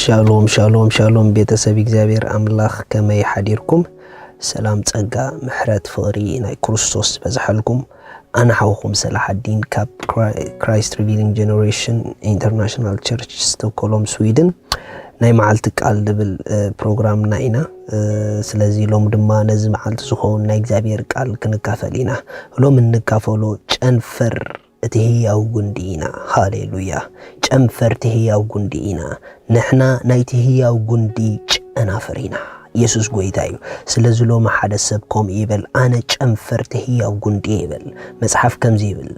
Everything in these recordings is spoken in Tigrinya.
ሻሎም ሻሎም ሻሎም፣ ቤተሰብ እግዚኣብሔር ኣምላኽ፣ ከመይ ሓዲርኩም? ሰላም፣ ጸጋ፣ ምሕረት፣ ፍቕሪ ናይ ክርስቶስ ዝበዝሓልኩም። ኣነ ሓውኹም ሰላሓዲን ካብ ክራይ- Christ Revealing Generation International Church፣ ስቶክሆልም፣ ስዊድን። ናይ መዓልቲ ቃል ዝብል እ፣ ፕሮግራምና ኢና። እ፣ ስለዚ ሎም ድማ ነዚ መዓልቲ ዝኸውን ናይ እግዚኣብሔር ቃል ክንካፈል ኢና። ሎም እንካፈሎ ጨንፈር እቲ ህያው ጉንዲ ኢና። ሃሌሉያ። ጨንፈር እቲ ህያው ጉንዲ ኢና። ንሕና ናይቲ ህያው ጉንዲ ጨናፍር ኢና። የሱስ ጎይታ እዩ። ስለዚ ሎሚ ሓደ ሰብ ከምኡ ይበል፣ ኣነ ጨንፈር እቲ ህያው ጉንዲ እየ ይበል። መጽሓፍ ከምዚ ይብል፣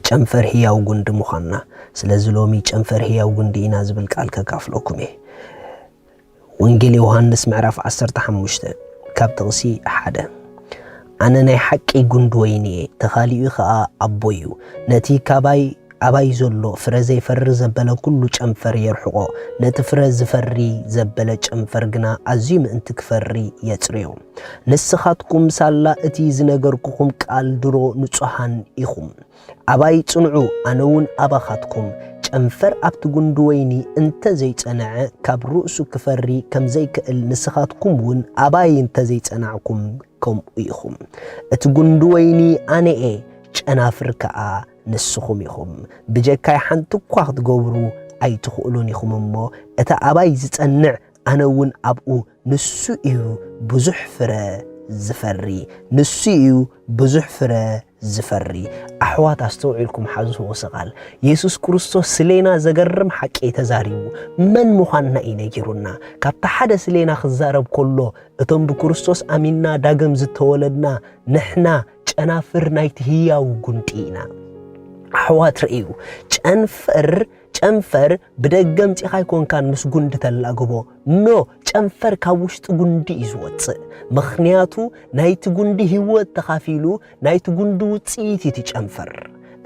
ጨንፈር ህያው ጉንዲ ምዃንና። ስለዚ ሎሚ ጨንፈር ህያው ጉንዲ ኢና ዝብል ቃል ከካፍለኩም እየ። ወንጌል ዮሃንስ ምዕራፍ ዓሰርተ ሓሙሽተ ካብ ጥቕሲ ሓደ፣ ኣነ ናይ ሓቂ ጉንዲ ወይኒ እየ፣ ተኻሊኡ ኸኣ ኣቦይ እዩ። ነቲ ካባይ ኣባይ ዘሎ ፍረ ዘይፈሪ ዘበለ ኩሉ ጨንፈር የርሕቖ፣ ነቲ ፍረ ዝፈሪ ዘበለ ጨንፈር ግና ኣዝዩ ምእንቲ ክፈሪ የጽርዮ። ንስኻትኩም ሳላ እቲ ዝነገርኩኹም ቃል ድሮ ንጹሃን ኢኹም። ኣባይ ጽንዑ፣ ኣነ እውን ኣባኻትኩም። ጨንፈር ኣብቲ ጉንዲ ወይኒ እንተ ዘይጸንዐ፣ ካብ ርእሱ ክፈሪ ከም ዘይክእል፣ ንስኻትኩም እውን ኣባይ እንተ ዘይጸናዕኩም፣ ከምኡ ኢኹም። እቲ ጉንዲ ወይኒ ኣነ እየ፣ ጨናፍር ከኣ ንስኹም ኢኹም። ብጀካይ ሓንቲ እኳ ክትገብሩ ኣይትኽእሉን ኢኹም እሞ፣ እቲ ኣባይ ዝጸንዕ፣ ኣነ እውን ኣብኡ፣ ንሱ እዩ ብዙሕ ፍረ ዝፈሪ። ንሱ እዩ ብዙሕ ፍረ ዝፈሪ። ኣሕዋት፣ ኣስተውዒልኩም ሓዝዎ፣ እዚ ቃል የሱስ ክርስቶስ ስሌና ዘገርም ሓቂ እዩ ተዛሪቡ። መን ምዃንና እዩ ነጊሩና። ካብቲ ሓደ ስሌና ክዛረብ ከሎ፣ እቶም ብክርስቶስ ኣሚንና ዳግም ዝተወለድና ንሕና ጨናፍር ናይቲ ህያው ጉንዲ ኢና። ኣሕዋት፣ ርእዩ፣ ጨንፈር ጨንፈር ብደገ ኣምጺኻ ኣይኮንካን ምስ ጉንዲ ተላግቦ። ኖ፣ ጨንፈር ካብ ውሽጢ ጉንዲ እዩ ዝወጽእ። ምኽንያቱ ናይቲ ጉንዲ ህይወት ተኻፊሉ፣ ናይቲ ጉንዲ ውጽኢት እዩ እቲ ጨንፈር።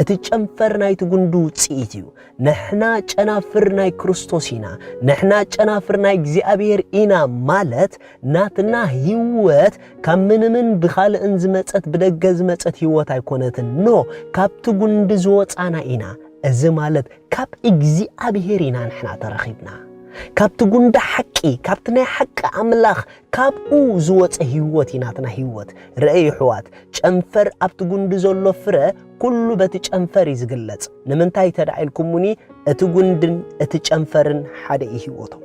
እቲ ጨንፈር ናይቲ ጉንዲ ውጽኢት እዩ። ንሕና ጨናፍር ናይ ክርስቶስ ኢና። ንሕና ጨናፍር ናይ እግዚኣብሔር ኢና ማለት ናትና ህይወት ካብ ምንምን ብኻልእን ዝመጸት፣ ብደገ ዝመጸት ህይወት ኣይኮነትን። ኖ፣ ካብቲ ጉንዲ ዝወጻና ኢና። እዚ ማለት ካብ እግዚኣብሔር ኢና ንሕና ተረኺብና። ካብቲ ጉንዲ ሓቂ፣ ካብቲ ናይ ሓቂ ኣምላኽ፣ ካብኡ ዝወጸ ህይወት እዩ ናትና ህይወት። ርእዩ ኣሕዋት፣ ጨንፈር ኣብቲ ጉንዲ ዘሎ ፍረ ኩሉ በቲ ጨንፈር እዩ ዝግለጽ። ንምንታይ እንተ ደኣ ኢልኩሙኒ፣ እቲ ጉንድን እቲ ጨንፈርን ሓደ እዩ ህይወቶም።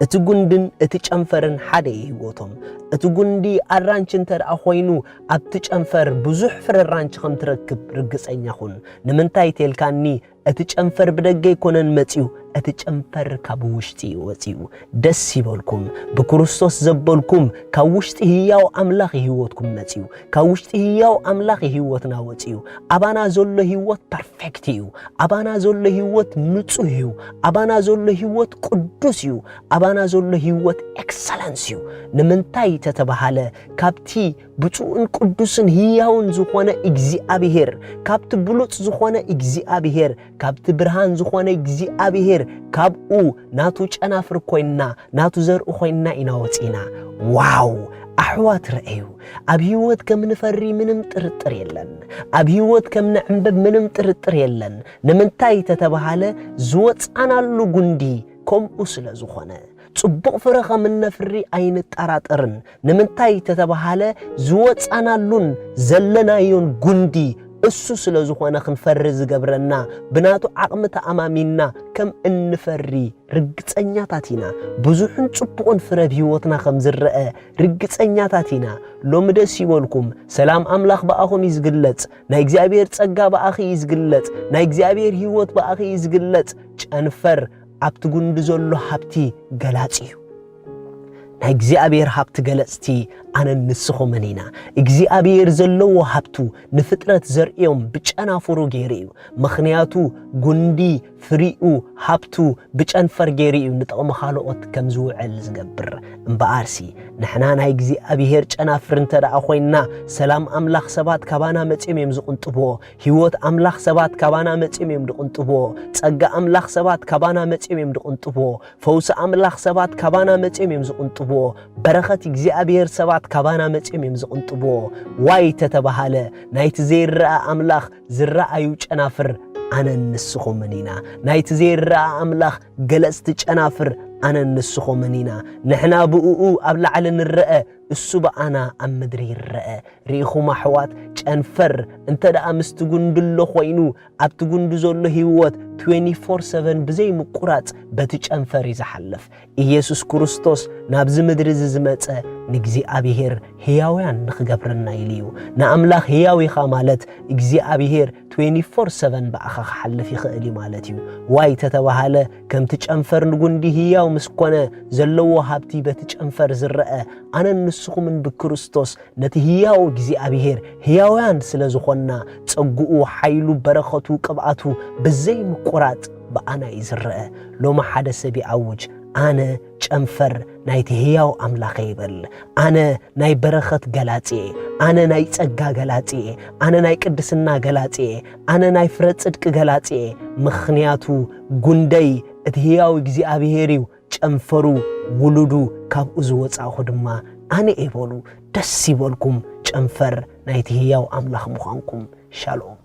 እቲ ጉንድን እቲ ጨንፈርን ሓደ እዩ ህይወቶም። እቲ ጉንዲ ኣራንቺ እንተ ደኣ ኮይኑ፣ ኣብቲ ጨንፈር ብዙሕ ፍረ ኣራንቺ ከም ትረክብ ርግጸኛ ኩን። ንምንታይ ተልካኒ፣ እቲ ጨንፈር ብደገ ኣይኮነን መጺኡ፣ እቲ ጨንፈር ካብ ውሽጢ እዩ ወጺኡ። ደስ ይበልኩም፣ ብክርስቶስ ዘበልኩም፣ ካብ ውሽጢ ህያው ኣምላኽ እዩ ህይወትኩም መጺኡ። ካብ ውሽጢ ህያው ኣምላኽ እዩ ህይወትና ወጺኡ። ኣባና ዘሎ ህይወት ፐርፌክት እዩ። ኣባና ዘሎ ህይወት ንጹህ እዩ። ኣባና ዘሎ ህይወት ቅዱስ እዩ። ኣባና ዘሎ ህይወት ኤክሰለንስ እዩ። ንምንታይ ተተባሃለ፣ ካብቲ ብፁዕን ቅዱስን ህያውን ዝኾነ እግዚኣብሔር፣ ካብቲ ብሉጽ ዝኾነ እግዚኣብሔር፣ ካብቲ ብርሃን ዝኾነ እግዚኣብሔር፣ ካብኡ ናቱ ጨናፍር ኮይንና፣ ናቱ ዘርኢ ኮይንና ኢና ወጺና። ዋው! ኣሕዋት፣ ረኣዩ፣ ኣብ ህይወት ከም ንፈሪ ምንም ጥርጥር የለን። ኣብ ህይወት ከም ንዕንብብ ምንም ጥርጥር የለን። ንምንታይ ተተባሃለ፣ ዝወጻናሉ ጉንዲ ከምኡ ስለ ዝኾነ። ጽቡቕ ፍረ ከም እነፍሪ ኣይንጠራጠርን። ንምንታይ ተተባሃለ፣ ዝወጻናሉን ዘለናዮን ጉንዲ እሱ ስለ ዝኾነ ክንፈሪ ዝገብረና፣ ብናቱ ዓቕሚ ተኣማሚንና ከም እንፈሪ ርግጸኛታት ኢና። ብዙሕን ጽቡቕን ፍረ ኣብ ህይወትና ከም ዝረአ ርግጸኛታት ኢና። ሎሚ ደስ ይበልኩም፣ ሰላም ኣምላኽ ብኣኹም እዩ ዝግለጽ፣ ናይ እግዚኣብሔር ጸጋ ብኣኺ እዩ ዝግለጽ፣ ናይ እግዚኣብሔር ህይወት ብኣኺ እዩ ዝግለጽ። ጨንፈር ኣብቲ ጉንዲ ዘሎ ሃብቲ ገላጺ እዩ። ናይ እግዚኣብሔር ሃብቲ ገለጽቲ ኣነን ንስኹምን ኢና። እግዚኣብሔር ዘለዎ ሃብቱ ንፍጥረት ዘርእዮም ብጨናፍሩ ገይሩ እዩ። ምኽንያቱ ጉንዲ ፍሪኡ ሃብቱ ብጨንፈር ገይሩ እዩ ንጥቕሚ ካልኦት ከም ዝውዕል ዝገብር። እምበኣርሲ ንሕና ናይ እግዚኣብሔር ጨናፍር እንተ ደኣ ኮይንና፣ ሰላም ኣምላኽ ሰባት ካባና መጺኦም እዮም ዝቕንጥብዎ። ህይወት ኣምላኽ ሰባት ካባና መጺኦም እዮም ዝቕንጥብዎ። ጸጋ ኣምላኽ ሰባት ካባና መጺኦም እዮም ዝቕንጥብዎ። ፈውሲ ኣምላኽ ሰባት ካባና መጺኦም እዮም ዝቕንጥብዎ። በረኸት እግዚኣብሔር ሰባት ካባና መጺኦም እዮም ዝቕንጥብዎ። ዋይ ተተባሃለ፣ ናይቲ ዘይረኣ ኣምላኽ ዝረኣዩ ጨናፍር ኣነን ንስኹምን ኢና። ናይቲ ዘይረኣ ኣምላኽ ገለጽቲ ጨናፍር ኣነን ንስኹምን ኢና። ንሕና ብእኡ ኣብ ላዕሊ ንረአ፣ እሱ ብኣና ኣብ ምድሪ ይረአ። ርኢኹም ኣሕዋት፣ ጨንፈር እንተ ደኣ ምስቲ ጉንዲ ኣሎ ኾይኑ፣ ኣብቲ ጉንዲ ዘሎ ህይወት ትዌንቲ ፎር ሰቨን ብዘይ ምቁራጽ በቲ ጨንፈር እዩ ዝሓልፍ። ኢየሱስ ክርስቶስ ናብዚ ምድሪ እዚ ዝመጸ ንእግዚኣብሔር ህያውያን ንኽገብረና ኢሉ እዩ። ንኣምላኽ ህያው ኢኻ ማለት እግዚኣብሔር ትዌንቲ ፎር ሰቨን ብኣኻ ክሓልፍ ይኽእል እዩ ማለት እዩ። ዋይ ተተባሃለ፣ ከምቲ ጨንፈር ንጉንዲ ህያው ምስ ኮነ፣ ዘለዎ ሃብቲ በቲ ጨንፈር ዝረአ፣ ኣነን ንስኹምን ብክርስቶስ ነቲ ህያው እግዚኣብሔር ህያውያን ስለ ዝኾንና፣ ጸግኡ፣ ሓይሉ፣ በረኸቱ፣ ቅብኣቱ ብዘይ ምቁራጽ ብኣና እዩ ዝረአ። ሎሚ ሓደ ሰብ ይኣውጅ፣ ኣነ ጨንፈር ናይቲ ህያው ኣምላኸ ይበል። ኣነ ናይ በረኸት ገላጺ እየ። ኣነ ናይ ጸጋ ገላጺ እየ። ኣነ ናይ ቅድስና ገላጺ እየ። ኣነ ናይ ፍረ ጽድቂ ገላጺ እየ። ምኽንያቱ ጉንደይ እቲ ህያው እግዚኣብሔር እዩ። ጨንፈሩ፣ ውሉዱ፣ ካብኡ ዝወጻእኹ ድማ ኣነ እየ በሉ። ደስ ይበልኩም፣ ጨንፈር ናይቲ ህያው ኣምላኽ ምዃንኩም። ሻሎም።